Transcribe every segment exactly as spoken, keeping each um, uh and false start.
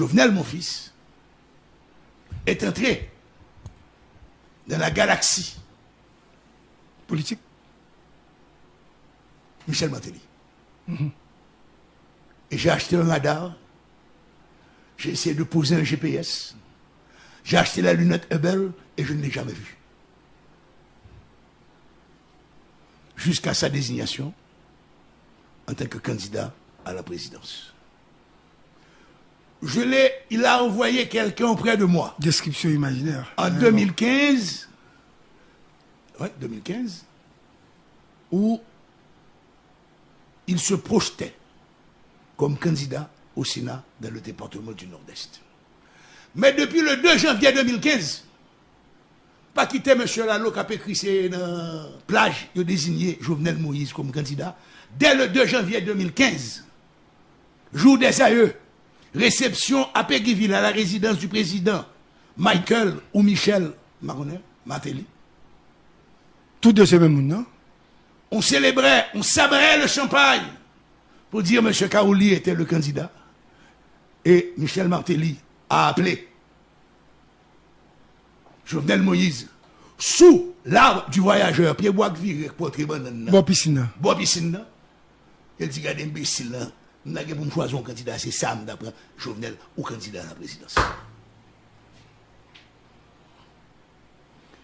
Jovenel, mon fils, est entré dans la galaxie politique Michel Martelly. Et j'ai acheté un radar, j'ai essayé de poser un G P S, j'ai acheté la lunette Hubble et je ne l'ai jamais vu. Jusqu'à sa désignation en tant que candidat à la présidence. Je l'ai, il a envoyé quelqu'un auprès de moi. Description imaginaire. En deux mille quinze, ouais, deux mille quinze, où il se projetait comme candidat au Sénat dans le département du Nord-Est. Mais depuis le deux janvier deux mille quinze, pa kite mesye Lalo k ap ekri se nan plaj yo deziye Jovenel Moïse kòm kandida. Dès le deux janvier deux mille quinze, jour des aïeux, réception à Péguy-Ville, à la résidence du président Michael ou Michel, m pa konnen, Martelly. Tou de se menm moun nan. On célébrait, on sabrait le champagne pour dire monsieur Kaouli était le candidat. Et Michel Martelly a appelé Jovenel Moïse sous l'arbre du voyageur, pye bwa k vire k pòtre bannann nan, bò pisin nan. Bò pisin nan. E l di, "Gade enbesil lan, m ta gen pou m chwazi yon kandida, se sa m ta pran, Jovenel, ou kandida a la présidence."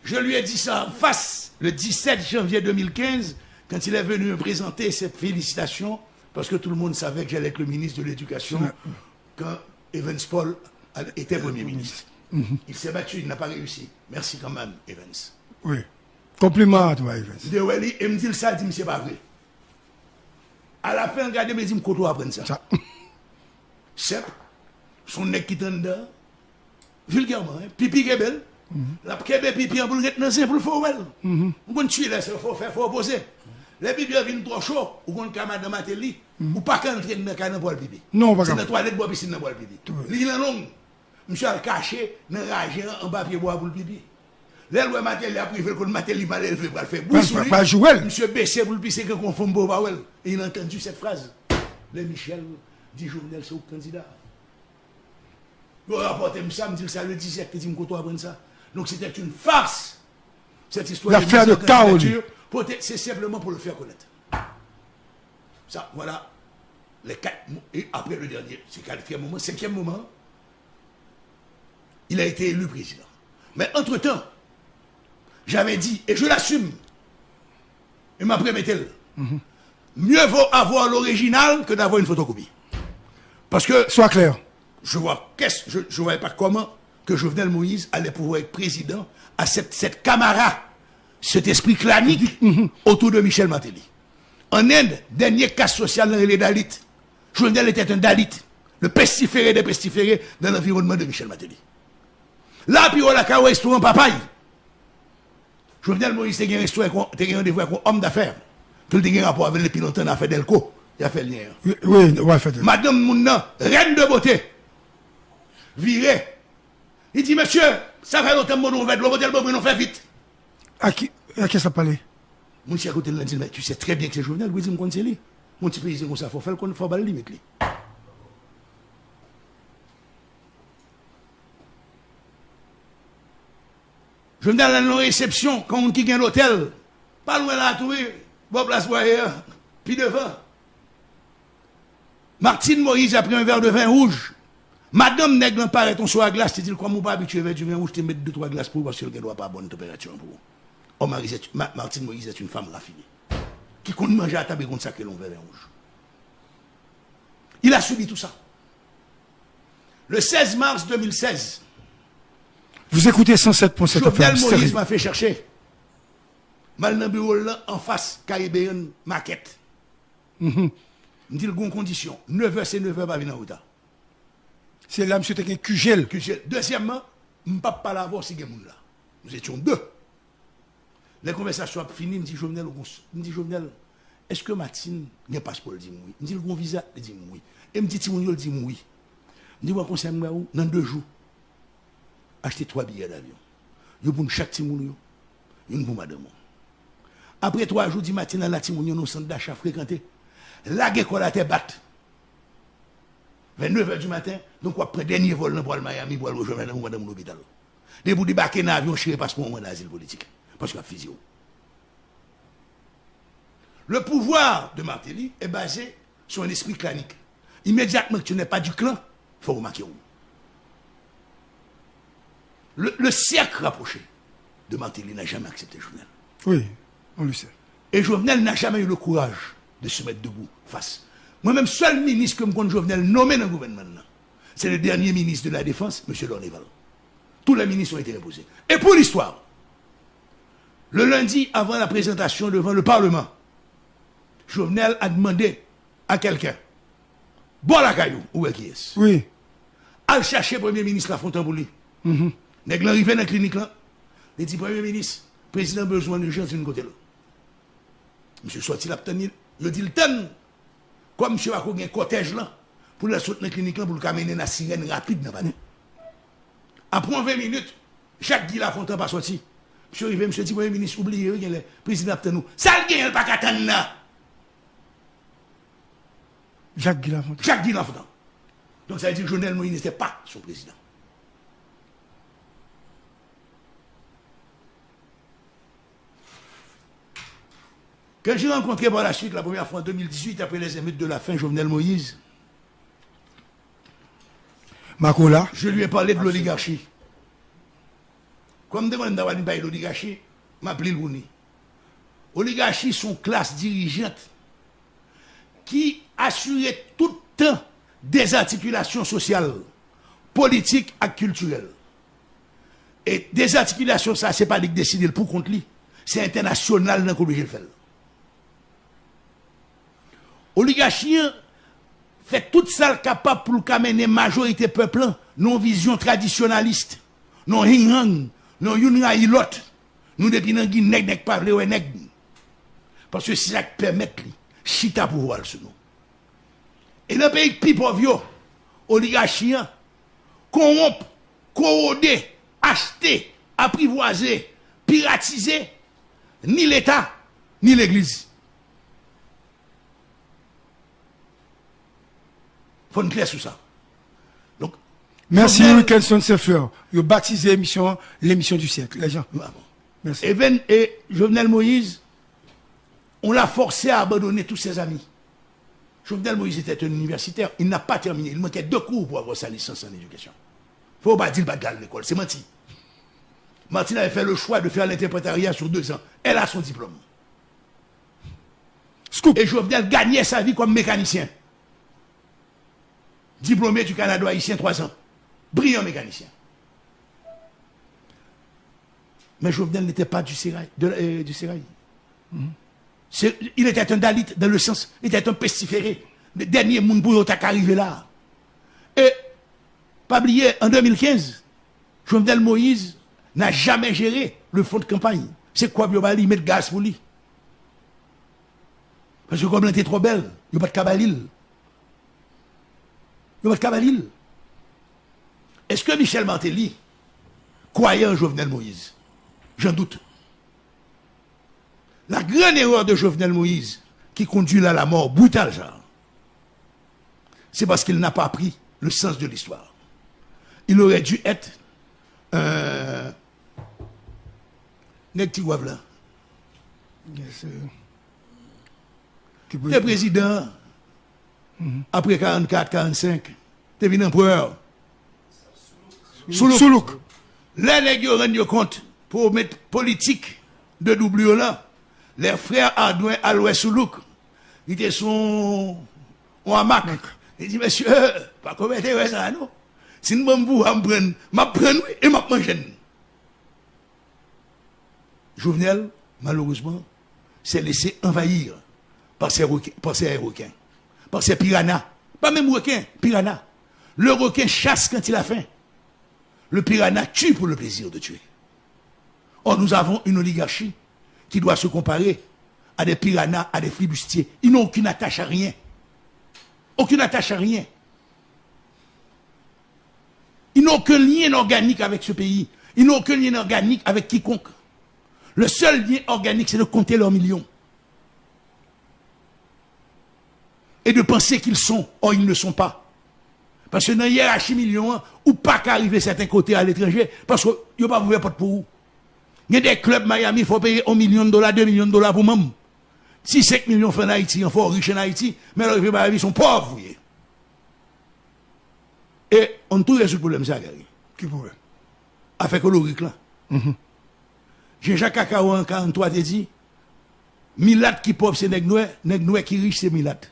Je lui ai dit ça en face le dix-sept janvier deux mille quinze, quand il est venu me présenter ses félicitations, parce que tout le monde savait que j'allais être le ministre de l'Éducation quand Evans Paul était Premier ministre. Il s'est battu, il n'a pas réussi. Merci quand même, Evans. Wi. Konpliman a twa, Evans. M te wè li, e m di l sa, l di m se pa vre. Alafen, l gade m, li di m, "Kote w aprann sa?" Sa. Senp. Se yon nèg ki t anndan. Vilgèman, hein, pipi kenbe l. L ap kenbe pipi an pou l ret nan zen pou l fè w wè l. Ou konn tchwilè, se fò w fè, fò w poze. Lè pipi an vin twò cho, ou konn ka madan Martelly, ou pa ka antre nan kay nan pou al pipi. Non, ou pa ka. Se nan twalèt bò pisin nan pou al pipi. Li nan long. Misye al kache nan raje an anba pye bwa pou l pipi. Lè l wè Martelly ap rive, l konn Martelly malelve pral fè bri sou li. Pral, pral, pral joure l. Misye bese pou l pise, gen kon fanm pou w pa wè l. Et il a entendu cette phrase. Lè Michel di Jovenel se ou k kandida. Yo rapòte m sa, m di l sa le dix-sept, li di m kote w aprann sa. Donc c'était une farce. Cette histoire de mise en candidature, pote, c'est simplement pour le faire connaître. Ça, voilà les quatre mots. Et après le dernier, c'est quatrième moment, cinquième moment, il a été élu président. Mais entre-temps, j'avais dit, et je l'assume, e m ap repete l, mieux vaut avoir l'original que d'avoir une photocopie. Parce que, sois clair, je vois, je, je voyais pas comment que Jovenel Moïse allait pouvoir être président à cette, cette camara, cet esprit clanique autour de Michel Martelly. En Inde, dènye kas sosyal nan rele Dalit. Jovenel était un Dalit, le pestiféré des pestiférés dans l'environnement de Michel Martelly. La, pi wo lakay ou, restoran Papay. Jovenel Moïse te gen resto ak yon, te gen randevou ak yon òm dafè ke l te gen rapò avè l depi lontan nan afè Dèlko. Y a fè lyen an. Wi, wi, w a fè lyen. Madanm moun nan, reine de beauté, vire. Li di, "Mesye, sa fè lontan m mande yon vè dlo, pote l ban mwen non, fè vit." A ki, a kiyès l ap pale? Moun ki akote l lan di l, "Mais tu sais très bien que c'est Jovenel." Wi, di m konn se li. Yon ti peyizan konsa, fò fè l konn, fò ba l limit li. Jovenel al nan resepsyon, kon moun ki gen lotèl, pa lwen la tou, wi, bò plas bwaye an, pi devan. Martine Moïse a pris un verre de vin rouge. Madanm nèg lan parèt yon swa glas, te di l, "Kòm ou pa abitye vè di vin wouj, te met de twa glas pou ou, paske l gen dwa pa bon tanperati an pou ou." Òm Marie, Ma-, Martine Moïse est une femme raffinée, ki konn manje a tab e konn sa k rele yon vè vin wouj. Il a subi tout ça. Le seize mars deux mille seize, vous écoutez cent sept point sept F M, Jovenel Moïse m'a fait chercher. M al nan biwo l lan anfas Caribbean Market. M di l gon kondisyon, nevè se nevè, pa vin an reta. Se la misye te gen Q G L. Q G L. Dezyèmman, m p ap pale avè w si gen moun la. Nous étions deux. Lè konvèsasyon ap fini, m di Jovenel, ou gon s-, m di Jovenel, èske Martine gen paspò? L di m wi. M di l gon viza? Li di m wi. E m di timoun yo? L di m wi. M di w a konsèy m ba ou, nan de jou, achte twa biyè davyon. Youn pou n chak timoun ou yo, youn pou madanm ou. Apre twa jou, di Martine al la timoun yo nan yon sant dacha frekante. Lage kò l atè, bat. Vè nev è di maten, donk w ap pran dènye vòl lan pou al Miami, pou al rejwenn madanm ou pandan moun lopital. Depi w debake nan avyon, chire paspò w, mande azil politik. Paske y ap fiziye w. Le pouvoir de Martelly est basé sur un esprit clanique. Immédiatement que tu n'es pas du clan, faut remarquer où. Le, le cercle rapproché de Martelly n'a jamais accepté Jovenel. Oui, on le sait. Et Jovenel n'a jamais eu le courage de se mettre debout face. Mwen menm, sèl minis ke m konn Jovenel nonmen nan gouvènman nan, c'est le dernier ministre de la Défense, M. Lorneval. Tous les ministres ont été imposés. Et pour l'histoire, le lundi, avant la présentation devant le Parlement, Jovenel a demandé à quelqu'un, bò lakay ou, ou wè kiyès. Wi. Al chache premye minis Lafontan pou li. Nèg lan rive nan klinik lan, li di, premye minis, prezidan bezwen w an ijans, vin kote l. Misye sòti, l ap tann li. Yo di l tann. Kòm misye pa ko gen kòtèj lan, pou l al sot nan klinik lan, pou l ka mennen nan sirèn rapid nan palè. Apre yon ven minit, Jak Gi Lafontan pa sòti. Misye rive, misye di, premye minis, ou bliye wi, genlè prezidan ap tann ou. Sa l genyen l pa ka tann nan? Jak Gi Lafontan. Jak Gi Lafontan. Donc ça veut dire que Jovenel Moïse n'était pas son président. Que j'ai rencontré par la suite, la première fois en deux mille dix-huit, après les émeutes de la faim, Jovenel Moïse, Makola. Je lui ai parlé de l'oligarchie. Kòm m te konnen m ta pral vin pale de oligachi, m ap li l pou ni. Oligachi se yon klas dirijant ki asire tout tan dezatikilasyon sosyal, politik ak kiltirèl. E dezatikilasyon sa, se pa li k deside l pou kont li, se entènasyonal nan k oblije l fè l. Oligachi an fè tout sa l kapab pou l ka mennen majorite pèp lan nan yon vizyon tradisyonalis, nan yon hing-hang, nan yon youn rayi lòt. Nou depi nan gin nèg, nèg pa vle wè nèg. Paske se sa k pèmèt li chita pouvwa l sou nou. E nan peyi k pi pòv yo, oligachi an kowonp, kowode, achte, aprivwaze, piratize ni Leta, ni Legliz. Fò n klè sou sa. Donk, Merci Wilkinson Saint-Fleur. Yo batize emisyon an l'émission du siècle. Les gens. Merci. Even e Jovenel Moïse, on l'a forcé à abandonner tous ses amis. Jovenel Moïse était un universitaire, il n'a pas terminé, il manquait deux cours pour avoir sa licence en éducation. Fò yo pa di l pa t al lekòl, se manti. Martine avait fait le choix de faire l'interprétariat sur deux ans. Elle a son diplôme. Scoop. Et Jovenel gagnait sa vie comme mécanicien. Diplômé du Canada haïtien, trois ans. Brillant mécanicien. Mais Jovenel n'était pas du sérail. De, euh, du sérail. C'est- Il était un dalit dans le sens, il était un pestiféré. Le dernier moun pou yo ta ka rive la. E pa bliye, an de mil kenz, Jovenel Moïse n'a jamais géré le fonds de campagne. Se kòb yo ba li, met gaz pou li. Paske kòb lan te twò bèl, yo pa t ka ba li l. Yo pa t ka ba li l. Est-ce que Michel Martelly croyait en Jovenel Moïse? J'en doute. La grande erreur de Jovenel Moïse qui conduit à la mort brutale, ça, c'est parce qu'il n'a pas appris le sens de l'histoire. Il aurait dû être un nèg Tigwav la. Yes, sir. Te prezidan, apre karannkat, karannsenk, te vin anperè. Soulouk. Soulouk. Lè nèg yo rann yo kont pou met politik de doublure lan, lè frè Ardouin al wè Soulouk, li te sou yon, yon amak. Li di, mesye, pa komèt erè sa a non. Si n ban m pouvwa, m pran, m ap pran n wi, e m ap manje n. Jovenel, malheureusement, s'est laissé envahir par ces requins, par ces requins, par ces piranhas. Pas même requins, piranhas. Le requin chasse quand il a faim. Le piranha tue pour le plaisir de tuer. Or, nous avons une oligarchie qui doit se comparer à des piranhas, à des flibustiers. Ils n'ont aucune attache à rien. Aucune attache à rien. Ils n'ont aucun lien organique avec ce pays. Ils n'ont aucun lien organique avec quiconque. Le seul lien organique, c'est de compter leurs millions. Et de penser qu'ils sont, or ils ne sont pas. Paske nan yerachi milyon an, ou pa ka rive sèten kote aletranje, paske yo p ap ouvè pòt pou ou. Gen de klèb Miami, fò w peye yon milyon dola, de milyon dola pou manm. Si senk milyon fè ann Ayiti an, fò w rich ann Ayiti, men lè w rive Miami, se yon pòv ou ye. E, on tou rezoud pwoblèm sa, Gary. Ki pwoblèm? Afè kolorik lan. Jan Jak Kakawo an karant twa te di, milat ki pòv se nèg nwè, nèg nwè ki rich se milat.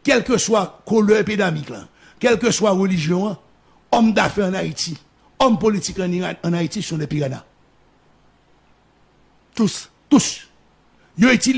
Kèlkeswa koulè pedamik lan, kèlkeswa relijyon an, òm dafè ann Ayiti, òm politik ann Iran, ann Ayiti, ce sont des piranhas. Tous. Tous. Yo itilize